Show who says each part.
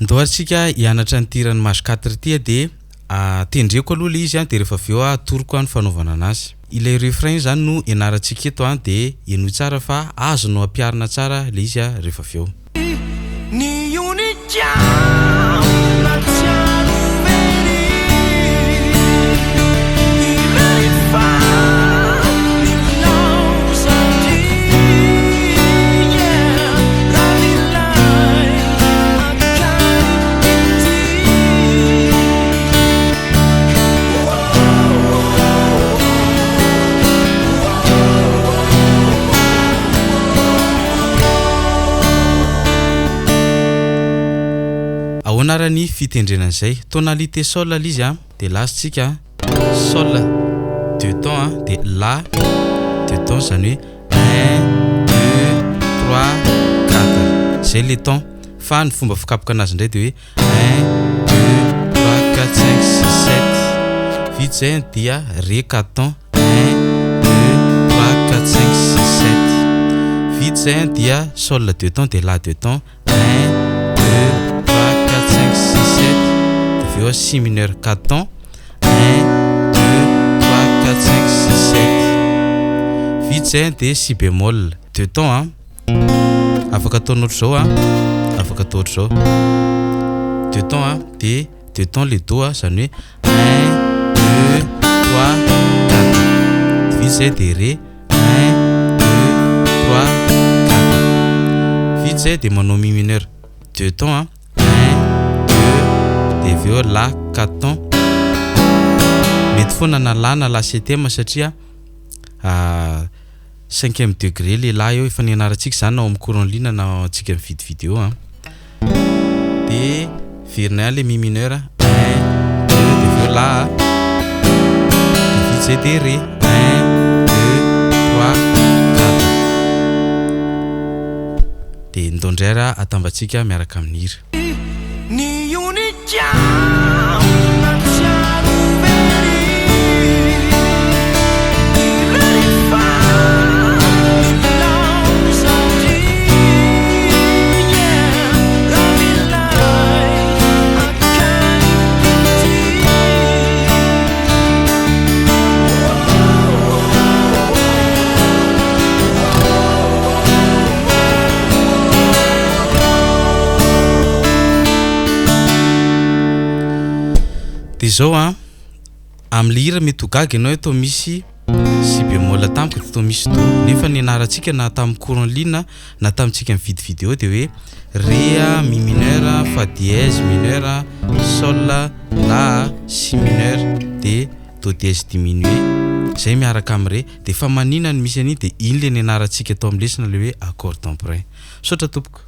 Speaker 1: Ndao ary tsika hianatra an'ity hiran'i Mage 4 ity a de tendreko aloha le izy a de rehefa avy eo atoroko ny fanaovana anazy. Ilay refrain zany no ianarantsika eto a de henoy tsara fa azonao ampiharina tsara le izy a rehefa avy eo.
Speaker 2: Ny onika natsiaro very irery fa nilaozan-dry yeah raha nilay akany ity.
Speaker 1: Ahoana ary ny fitendrena an'izay? Tonalité sol ilay izy a, de la tsika sol deux tons a, de la deux tons zany hoe un, deux, trois, quatre zay le ton fa ny fomba fikapoka anazy indray de hoe un, deux, trois, quatre, cinq, six, sept vita zay dia ré quatre tons un, deux, trois, quatre, cinq, six, sept vita zay dia sol deux tons de la deux tons un, deux, trois, quatre, cinq, six, sept de avy eo si mineur quatre tons un, deux, trois, quatre, cinq, six, sept vita zay de si bémol deux tons a afaka ataonao ohatr'izao a afaka atao ohatr'izao deux tons a de deux tons le do a zany hoe un, deux, trois, quatre vita zay de ré un, deux, trois, quatre vita zay de manao mi mineur deux tons a un, deux de avy eo la quatre tons mety foana na la na la septième satria cinquième degré le la eo efa nianarantsika zany na ao amin'ny cours en ligne na antsika mividy vidéo a de verina ihany le mi mineur un, deux de avy eo la de vita zay de ré un, deux, trois, quatre de ndao indray raha atambatsika miaraka amin'ny hira.
Speaker 2: Ny onika natsiaro very irery fa nilaozan-dry yeah raha nilay akany ity.
Speaker 1: De zao a am'le hira mety ho gaga ianao hoe tô misy si bémol tampoka de tô misy do nefa ny anarantsika na tamin'ny cours en ligne na tamintsika mividy vidéo de hoe ré a mi mineur fa dièse mineur sol la si mineur de do dièse diminué zay miaraka amin'ny ré de fa manina no misy an'iny de iny le nianarantsika tao amin'ny lesona le hoe accord d'emprunt. Misaotra tompoko.